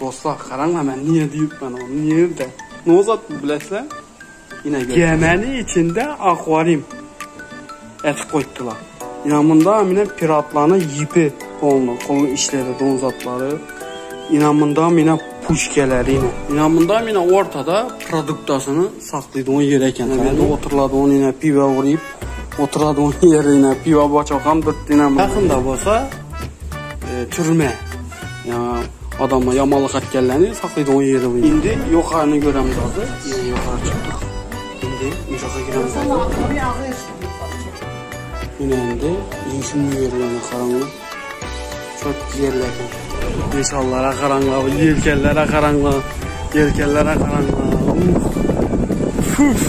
Dostlar, garaňlar men nirede ýörüpmen ony, nirede? Nozat bilesizler? Ine Gemäni içinde akwarim etip goýupdylar. Ine munda mine piratlaryň ýipi polny, pulny işledi don zatlary. Ine munda mine puşkeleri ine. Ine munda mine ortada produktasyny saklaydygyň ýeri eken. Bu ýerde oturladygyň ine piwa uryp, oturadygyň ýeri ine piwa boçakam durupdy ine. Ýakynda bolsa türme. Ýa adamlar ýamanlyk etgenlerini saklaydygyň ýeri bu. Indi ýokaryny göremiz hozir. Ine ýokary çykdyk. Indi ýoka giremiz hozir. Ine indi işiň ýerlerine garaňlar. Çok ýerler eken. Meşallara garaňlar, ýelkenlere garaňlar. Ýelkenlere garaňlar. Uf. Uf.